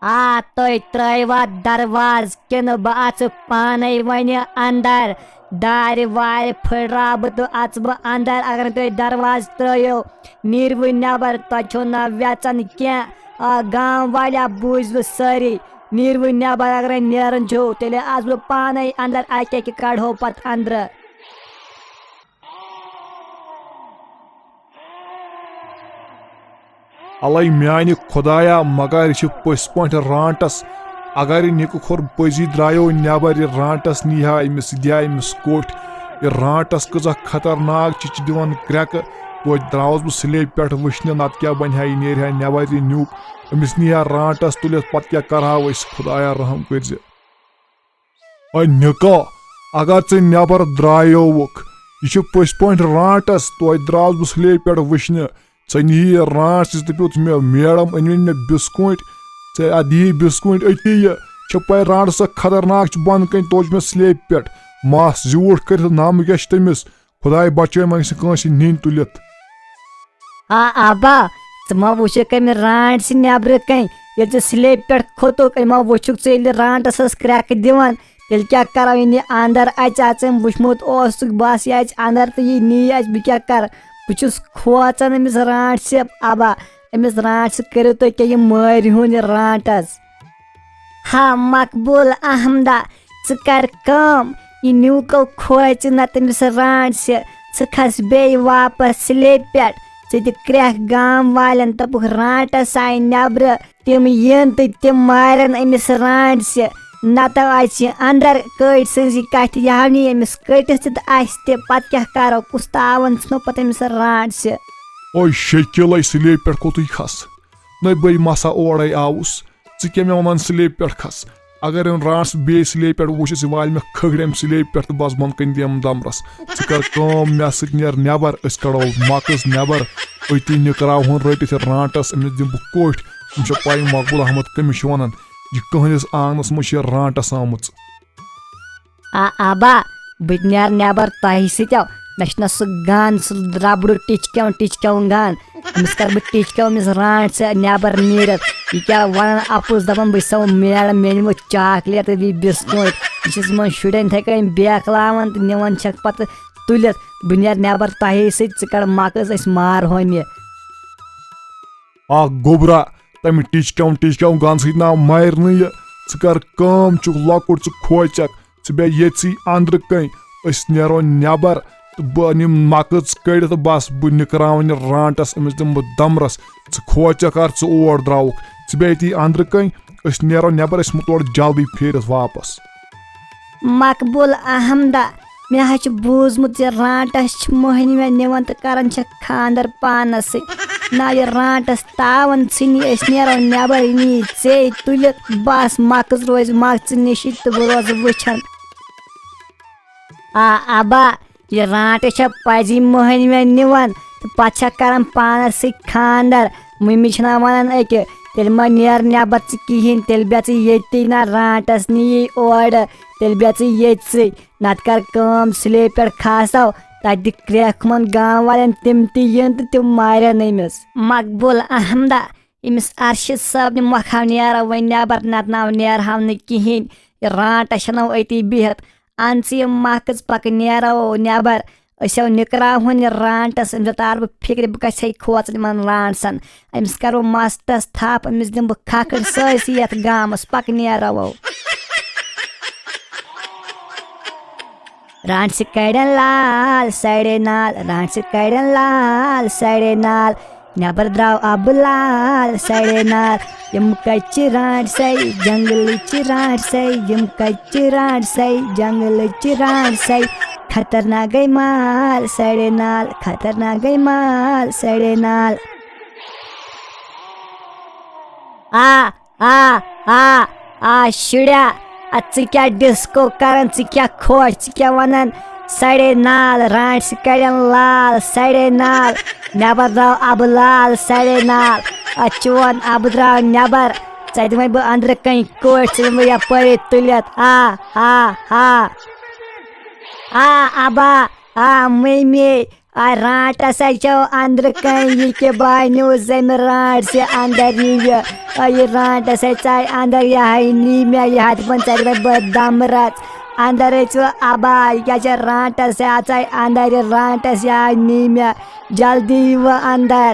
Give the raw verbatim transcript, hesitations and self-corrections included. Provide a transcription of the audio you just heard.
آ، تُہۍ ترٛٲیوا دروازٕ کِنہٕ بہٕ اژٕ پانے وۄنۍ اندر؟ دارِ وارِ پھٕٹراو بہٕ تہٕ اژٕ بہٕ اندر۔ اگر نہٕ تُہۍ دروازٕ ترٛٲیِو، نیٖروٕ نٮ۪بر، تۄہہِ چھُو نہ وٮ۪ژن کینٛہہ۔ آ، گام والیا، بوٗزِو سٲری، نیٖروٕ نٮ۪بر۔ اگرے نیرُن چھُو، تیٚلہِ اژٕ بہٕ پانے اندر، اکہِ اکہِ کڑہو پتہٕ اندرٕ۔ الے میانہِ خدایا، مگر یہِ چھِ پٔزۍ پٲٹھۍ رانٹس۔ اگر یہِ نِکہٕ کھوٚر پٔزی درٛایو نٮ۪بر، یہِ رانٹس نیٖہا أمِس، یہِ دِیا أمِس کوٚٹھۍ۔ یہِ رانٹس کۭژاہ خطرناک چھِ، چھِ دِوان کرٛٮ۪کہٕ۔ توتہِ درٛاوُس بہٕ سلیبہِ پٮ۪ٹھ وٕچھنہِ، نتہٕ کیٛاہ بنہِ ہا، یہِ نیرِ ہا نٮ۪بر یہِ نیُک۔ أمِس نیٖہا رانٹس تُلِتھ، پتہٕ کیٛاہ کرہاو أسۍ؟ خدایا رحم کٔرزِ۔ اے نِکا، اگر ژٕ نٮ۪بر درٛایووُکھ، یہِ چھُ پٔزۍ پٲٹھۍ رانٹس، توتہِ درٛاوُس بہٕ سلیبہِ پٮ۪ٹھ وٕچھنہِ۔ ژےٚ نِیی یہِ رانٹس، ژٕ دٔپِو مےٚ، میڈم أنۍ مےٚ بِسکوٗٹۍ، ژےٚ اَتھ دِیی بِسکوٗٹۍ أتی۔ یہِ چھےٚ پَے رانٹس ژٕ خطرناک چھُ بۄنہٕ کَنہِ، توتہِ چھُ مےٚ سلیبہِ پٮ۪ٹھ۔ مَس زیوٗٹھ کٔرِتھ نَم گژھِ تٔمِس۔ خداے بچٲیِن، وۄنۍ گژھِ نہٕ کٲنٛسہِ نِنۍ تُلِتھ۔ آ ابا، ژٕ ما وٕچھکھ أمۍ رانٹسہِ نٮ۪برٕ کَنۍ؟ ییٚلہِ ژٕ سلیبہِ پٮ۪ٹھ کھوٚتُکھ، أمۍ ما وٕچھُکھ ژٕ ییٚلہِ رانٹس ٲس کرٛٮ۪کہٕ دِوان؟ تیٚلہِ کیٛاہ کرو، یہِ نہِ اندر اژِ، اژِ أمۍ وٕچھمُت اوسُکھ، بس یہِ اژِ اندر تہٕ یہِ نی اژِ، بہٕ کیٛاہ کرٕ؟ بہٕ چھُس کھوژان أمِس رانٹسہِ۔ ابا، أمِس رانٹسہِ کٔرِو تُہۍ کیٛاہ، یہِ مٲرۍ ہُن یہِ رانٹس۔ ہا مقبول احمدا، ژٕ کر کٲم، یہِ نیوٗکو کھوژِ نہ تٔمِس رانٹسہِ۔ ژٕ کھس بیٚیہِ واپس سلیبہِ پٮ۪ٹھ۔ ژٕ دِ کرٛٮ۪کھ گام والٮ۪ن، دَپُکھ، رانٹس آیہِ نٮ۪برٕ، تِم یِن تہٕ تِم مارن أمِس رانٹسہِ۔ نتہٕ آسہِ اندر کٔٹۍ سٕنزِ کتھِ یاونی أمِس کٔٹِس تہِ تہٕ اسہِ تہِ۔ پتہٕ کیٛاہ کرو؟ کُس تاون ژھٕنو پتہٕ أمِس رانٹسہِ؟ اوے شکیلے، سلیبہِ پٮ۪ٹھ کوٚتُے کھس؟ نہ بے مسا اورے آوُس۔ ژٕ کیٛاہ مےٚ ونان سلیبہِ پٮ۪ٹھ کھس؟ اگر أمۍ رانٹس بیٚیہِ سلیبہِ پٮ۪ٹھ وٕچھِ، ژٕ والہِ مےٚ کھٔگرِ أمۍ سلیبہِ پٮ۪ٹھ تہٕ بس بۄن کَنہِ دِمہٕ دمرس۔ ژٕ کر کٲم، مےٚ سۭتۍ نیر نٮ۪بر، أسۍ کڑو مکٕز نٮ۪بر۔ أتی نِکراوہون رٔٹِتھ رانٹس، أمِس دِمہٕ بہٕ کوٚٹھۍ۔ أمِس چھےٚ پَے مقبول احمد کٔمِس چھِ وَنان، یہِ کٕہٕنٛدِس آنٛگنَس منٛز چھِ یہِ رانٹس آمٕژ۔ آ ابا، بہٕ تہِ نیرٕ نٮ۪بر تۄہہِ سۭتۍ۔ مےٚ چھُنہ سُہ گان، سُہ ربڑُک ٹِچکیوٚن ٹِچکیوٚن گان۔ أمِس کَرٕ بہٕ ٹِچکیوٚن أمِس رانٹسہِ نٮ۪بر نیٖرِتھ۔ یہِ کیٛاہ وَنان اَپُز، دَپان بہٕ چھُسو میڈم، مےٚ نِمو چاکلیٹ تہٕ بیٚیہِ بِسکوٗٹ۔ یہِ چھُس یِمَن شُرٮ۪ن یِتھَے کٔنۍ بیکلاوان تہٕ نِوان چھَکھ پَتہٕ تُلِتھ۔ بہٕ نیرٕ نٮ۪بر تۄہے سۭتۍ، ژٕ کَڑ مَکٕز، أسۍ مارہون یہِ۔ اکھ گوٚبرا، تَمہِ ٹِچکیوٚن ٹِچکیوٚن گانہٕ سۭتۍ ناو مارِ نہٕ یہِ۔ ژٕ کر کٲم، چھُکھ لۄکُٹ، ژٕ کھوژکھ، ژٕ بیٚہہ ییٚتسٕے اندرٕ کَنۍ۔ أسۍ نیرو نٮ۪بر تہٕ بہٕ نِمہٕ مَکٕژ کٔڑِتھ تہٕ بس، بہٕ نِکراوَن یہِ رانٹس، أمِس دِمہٕ بہٕ دمرس۔ ژٕ کھوژکھ کر، ژٕ اور درٛاوُکھ، ژٕ بیٚہہ ییٚتی اندرٕ کَنۍ۔ أسۍ نیرو نٮ۪بر، أسۍ یِمو تورٕ جلدی پھیٖرِتھ واپس۔ مقبول احمدہ، مےٚ حظ چھُ بوٗزمُت زِ رانٹس چھِ مۄہنوٮ۪ن نِوان تہٕ کران چھِ خانٛدر پانس سۭتۍ۔ نہ، یہِ رانٹس تاون ژھٕنی، أسۍ نیرو نٮ۪بر، یہِ نِیہِ ژے تُلِتھ۔ بس مکٕژ روزِ مکژٕ نِشی تہٕ بہٕ روزٕ وٕچھان۔ آ ابا، یہِ رانٹس چھےٚ پزی مۄہنوٮ۪ن نِوان تہٕ پتہٕ چھےٚ کران پانس سۭتۍ خانٛدر۔ مٔمی چھِنہ ونان أکہِ، تیٚلہِ مہ نیر نٮ۪بر ژٕ کِہیٖنۍ، تیٚلہِ بیٚہہ ژٕ ییٚتی، نہ رانٹس نِیی اورٕ، تیٚلہِ بیٚہہ ژٕ ییٚتسٕے۔ نتہٕ کر کٲم، سُلے پٮ۪ٹھ کھسو، تتہِ دِ کرٛٮ۪کھ ہُمن گام والٮ۪ن، تِم تہِ یِن تہٕ تِم مارن أمِس۔ مقبول احمدہ، أمِس ارشد صٲبنہِ مۄکھاو نیرو وۄنۍ نٮ۪بر، نتہٕ ناو نیرہاو نہٕ کِہیٖنۍ۔ یہِ رانٹس چھنو أتی بِہِتھ۔ ان ژٕ یہِ مکٕژ، پکہٕ نیرو نٮ۪بر۔ أسۍ ہو نِکراوہون یہِ رانٹس، أمِس تار بہٕ فِکرِ، بہٕ کَژھے کھوژَن یِمَن رانٹسَن۔ أمِس کَرو مَستَس تھَپھ، أمِس دِمہٕ بہٕ کھَکھٕر سٲرسٕے یَتھ گامَس، پَکہٕ نیرَو۔ رانٹسہِ کَڑٮ۪ن لال سَڑے نال، رانٹسہِ کَڑٮ۪ن لال سَڑے نال، نٮ۪بر درٛاو اَبہٕ لال سَڑے نال۔ یِم کَتہِ چھِ رانٹسَے، جنٛگلٕچ چھِ رانٹسَے، یِم کَتہِ چھِ رانٹسَے، جنٛگلٕچ چھِ رانٹسَے۔ خطرناک گٔے مال سڑے نال، خطرناک گٔے مال سڑے نال۔ آ، آ، آ، آ، شُریا، اَدٕ ژٕ کیٛاہ ڈِسکو کران، ژٕ کیٛاہ خۄش، ژٕ کیٛاہ وَنان؟ سڑے نال، رانٹسہِ کَڑٮ۪ن لال سڑے نال، نٮ۪بر درٛاو اَبہٕ لال سڑے نال۔ اَدٕ چون اَبہٕ درٛاو نٮ۪بر، ژےٚ دِمَے بہٕ أنٛدرٕ کَنۍ کوٚٹھۍ، ژٕ دِمہٕ بہٕ یَپٲرے تُلِتھ۔ آ، آ، آ۔ آ، اَبا، آ، مٔمی، آ، رانٹس ہے چھو اندرٕ کَنۍ یہِ کہِ بانیو زمہِ رانٹ سے اندر یہِ یہِ۔ آ، یہِ رانٹس ہے ژاے اندر، یہِ ہے نی مےٚ، یہِ ہتھ پنٛژاہ رۄپیہِ بہٕ دم رژھ۔ اندر ہے ژٕ ابا، یہِ کیٛاہ چھِ رانٹس ہے اژاے اندر، یہِ رانٹس یہِ ہے نی مےٚ۔ جلدی یہِ وۄنۍ اندر۔